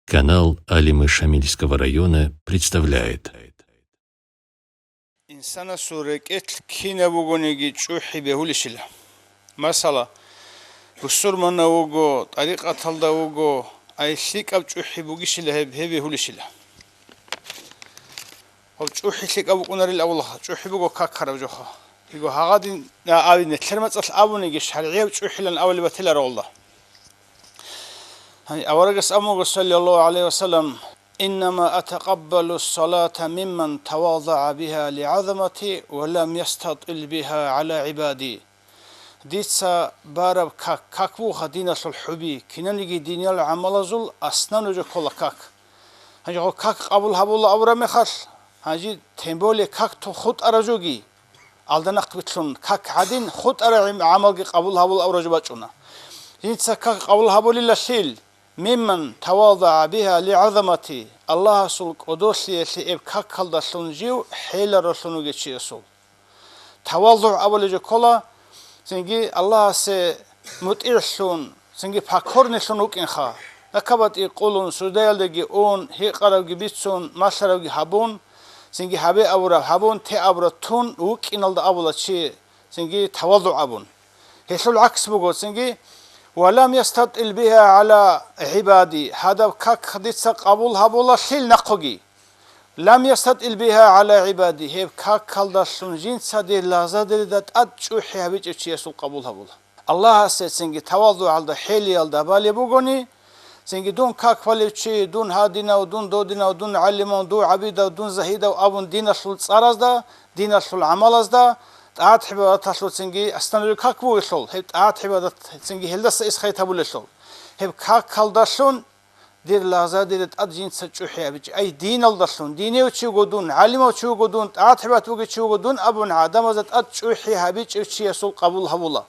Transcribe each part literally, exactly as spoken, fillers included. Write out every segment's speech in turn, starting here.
Канал Алимы Шамильского района представляет. Инсанасул рекӀелъ кинаб бугониги чӀухӀи бегьулищила. Масала, бусурманав вуго, тӀарикъаталда вуго, ай лъикӀаб чӀухӀи бугищила гьеб, гьеб бегьулищила. Гьаб чӀухӀи лъикӀаб букӀунарил абулаха, чӀухӀи буго какараб жоха. Йиго гьагъадин абине, лъер мацӀалъ абуниги, шаргӀияб чӀухӀилан абулеб батиларо гъолда. Гьаниб аварагас абун буго, саллаллагьу гӀалайгьи ва саллам: «Иннама атакъаббалу ссалата мимман тавазагӀа бигьа лигӀазамати ва лам ястатӀил бигьа гӀала гӀибади». Дица бараб как, как буха диналъул хӀуби, кинаниги диниял гӀамалазул аснан нужер ккола как. Гьанже гьеб как къабул гьабула абураб мехалъ, гьанже тем более как ту хутӀараб жоги, алданахъ битлъун как гӀадин хутӀараб гӀамалги къабул гьабула абураб жо бачӀуна. Жинца как къабул гьабулилалъил, мимман тавазагӀа бигьа лигӀазамати, Аллагьасул кӀодолъиялъе гьеб какалдалъун жив хӀеларалъун вугев чиясул. Тавазугь абулеб жо ккола, цинги Аллагьасе мутӀигӀлъун, цинги покорныйлъун вукӀинха. Ракабатги къулун, суждаялдеги ун, гьикъарабги бицун, малъарабги гьабун, цинги гьабе абураб гьабун, те абураб тун вукӀиналда абула чи, цинги тавазугь абун. Гьелъул гӀакс буго, цинги: «Ва лам ястатӀил бигьа гӀала гӀибади», гьадаб как дица къабул гьабулалъил нахъоги. «Лам ястатӀил бигьа гӀала гӀибади», гьеб какалдалъун жинца дир лагъзадерида тӀад чӀухӀи гьабичӀев чиясул къабул гьабула. Аллагьасе цинги тавазугьалда, хӀелиялда балеб бугони, цинги дун как балев чи, дун гьадинав, дун додинав, дун гӀалимав, дун гӀабидав, дун загьидав абун диналъул цӀаразда, диналъул гӀамалазда, тӀагӀат-гӀибадаталъул цинги астаналъул как бугелъул, гьеб тӀагӀат-гӀибадат цинги гьелдаса исхайт гьабулелъул, гьеб какалдалъун дир лагъзадерида тӀад жинца чӀухӀи гьабичӀев. Ай, диналдалъун, динияв чи вуго дун, гӀалимав чи вуго дун, тӀагӀат-гӀибадат бугев чи вуго дун абун, гӀадамазда тӀад чӀухӀи гьабичӀев чиясул къабул гьабула.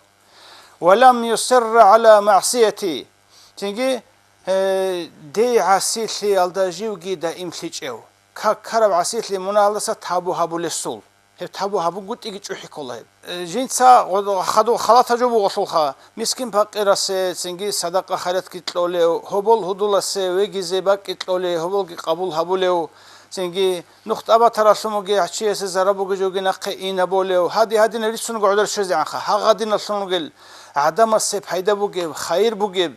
«Ва лам юсирра гӀала магӀсияти», цинги, э, дей гӀасилъиялда живги даимлъичӀев, как ккараб гӀасилъи мунагьалдаса табу гьабулесул. Гьеб табу гьабунгутӀиги чӀухӀи ккола гьеб. Э, жинца гъо-, хадуб халатаб жо бугелъулха, мискин-пакъирасе цинги садакъа-хайратги кьолев, гьобол-гьудуласе вегизе бакӀги кьолев, гьоболги къабул гьабулев, цинги нухда батаралъун бугев чиясе зарал бугеб жоги нахъе ин гьабулев, гьади-гьадинал рицунго гӀодор щвезегӀанха, гьагъадиналъун ругел гӀадамасе пайда бугеб, хайир бугеб,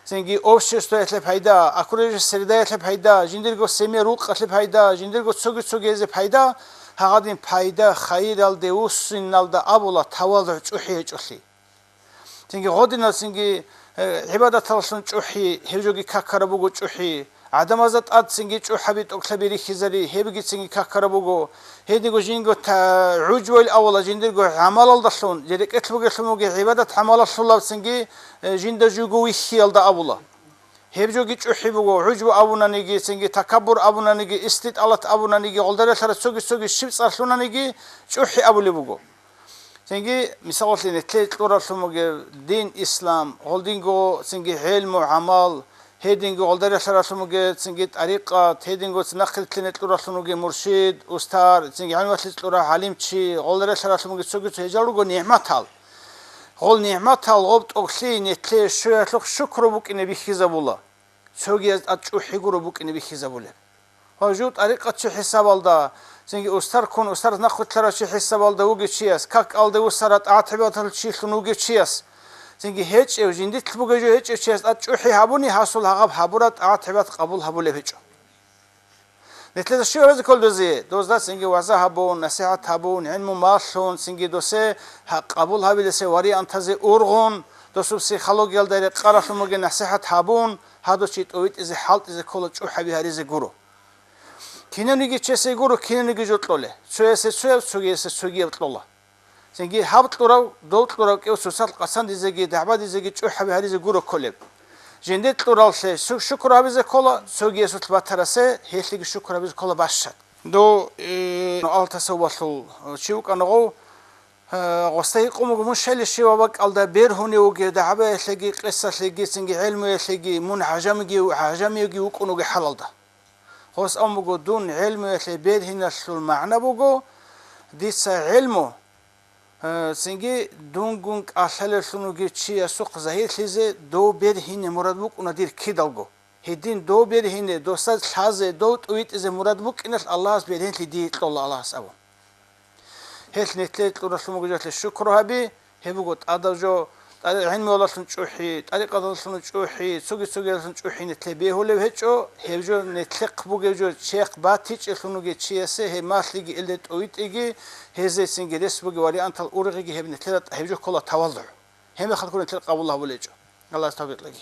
цинги обществоялъе пайда, окружающей средаялъе пайда, жиндирго семья рукъалъе пайда, жиндирго цоги-цогиязе пайда, гьагъадин пайда хайиралде вуссиналда абула тавазугь чӀухӀи гьечӀолъи. Цинги гъодинал цинги, э, гӀибадаталлъун чӀухӀи, гьеб жоги какараб буго чӀухӀи, гӀадамазда тӀад цинги чӀухӀаби тӀокӀлъаби рихьизари, гьебги цинги какараб буго. Гьединго жинго та-, гӀужбуял авала жиндирго гӀамалалдалъун, жер рекӀелъ бугелъун бугеб гӀибадат-гӀамалалъулаб цинги, э, жинда жуго вихьиялда абула. Гьеб жоги чӀухӀи буго, гӀужбу абунаниги, цинги такаббур абунаниги, иститӀалат абунаниги, гъолдарелъара цоги-цоги щиб цӀарлъунаниги чӀухӀи абулеб буго. Цинги, мисалалъе, нилъее кьуралъун бугеб дин ислам, гъолдинго цинги гӀелму, гӀамал, гьединго гъолдарелъаралъун бугеб цинги тӀарикъат, гьединго цинахъе нилъее кьуралъун бугеб муршид, устар, цинги гӀелмуялъе кьурав гӀалимчи, гъолдарелъаралъун бугеб цоги-цо гьезал руго нигӀматал. Гъол нигӀматал гъоб тӀокӀлъи нилъее щвеялъухъ шукру букӀине бихьизабула, цогияз тӀад чӀухӀи гуро букӀине бихьизабулеб. Ва жив тӀарикъатчи хӀисабалда, цинги устар ккун, устар нахъвилълъарав чи хӀисабалда вугев чияс, как кӀалде вуссарав тӀагӀат-гӀибадаталъул чилъун вугев чияс, цинги гьечӀев, жиндилъ бугев жо гьечӀев чияс тӀад чӀухӀи гьабуни, гьасул гьагъаб гьабураб тӀагӀат-гӀибадат къабул гьабулеб гьечӀо. Нилъеда щиб гьабизе ккола дозе? Дозда цинги вагӀза гьабун, насихӀат гьабун, гӀилму малъун, цинги досе гьа-, къабул гьабилесе вариантазе ургъун, досул психологиялда рекъаралъун бугеб насихӀат гьабун, гьадур чи тӀовитӀизе, хӀалтӀизе ккола, чӀухӀаби гьаризе гуро. Кинавниги чиясе гуро, кинавниги жо кьолеб. Цоясе цояб, цогиясе цогияб кьола. Цинги гьаб кьурав, дов кьурав кӀев цоцалъ къацандизеги дагӀбадизеги чӀухӀаби гьаризе гуро кколеб. Жиндир кьураллъе су-, шукру гьабизе ккола, цогиясулъ батарасе гьелъиги шукру гьабизе ккола бащад. Дов, э, Ал-Тасаввуфалъул чи вукӀана гъов, э, гъосда гьикъун буго, мун щайила щивав бакӀалда бергьунев вугев, дагӀбаялъеги, къисалъеги, цинги гӀелмуялъеги, мун гӀажамиги, гӀажамиявги вукӀун вугев хӀалалда. Гъос абун буго, дун гӀелмуялъе бергьиналъул магӀна буго, дица гӀелму, э, цинги дунгун кӀалъалевлъун вугев чиясухъ загьирлъизе дов бергьине мурад букӀуна дир кидалго. Гьедин дов бергьине, досда лъазе, дов тӀувитӀизе мурад букӀиналъ Аллагьас бергьенлъи дие кьола Аллагьас абун. Гьелъ нилъее кьуралъун буго жоялъе шукру гьаби, гьеб буго тӀадаб жо, тӀари-, гӀилмуялдалъун чӀухӀи, тӀарикъаталдалъун чӀухӀи, цоги-цогиялдалъун чӀухӀи нилъее бегьулеб гьечӀо, гьеб жо нилъехъ бугеб жо чехъ батичӀелъун вугев чиясе гьеб малъиги илде тӀувитӀиги, гьезецинги рес бугеб вариантал ургъиги гьеб нилъеда гьеб жо ккола таваллугӀ. Гьеб мехалъ гуро нилъер къабул гьабулеб гьечӀо. Аллагьас тавфикъ кьеги.